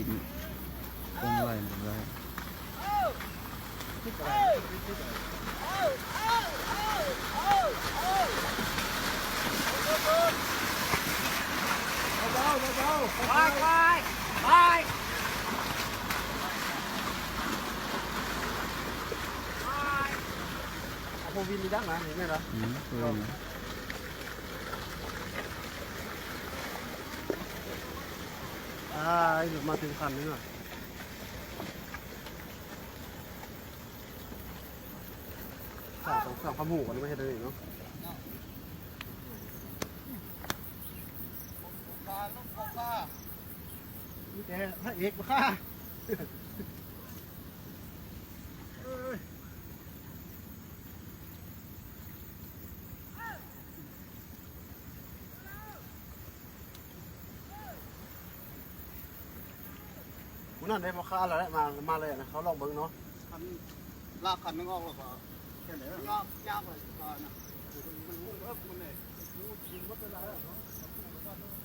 ກົງໄຫຼບໍ່ໄດ້ ໄປ ໄປ ໄປ ເອົາໂຟວີນນີ້ດັງນະ ນີ້ແມ່ນບໍ່? ອືມ ເອີ ອາ ມາເຖິງຄັນນີ້ນະ ສາວຕ້ອງສ້າງຄວາມຮູ້ກັນມາເຮັດອັນນີ້ເນາະ ມີແຕ່ພະເອກບໍ່ຄ່າ ເອີຍ. ມື້ນັ້ນໄດ້ພໍ່ຄ້າແລ້ວແຫຼະ ມາ ມາເລີຍນະ ເຮົາລອງເບິ່ງເນາະ ຄັນລາກຄັນໜຶ່ງອອກແລ້ວກໍ ຍາກ ຍາກເລີຍ ກໍນະ ມັນຮູ້ເອີກມັນແຫຼະ ຮູ້ກິນໝົດເວລາແລ້ວເນາະ.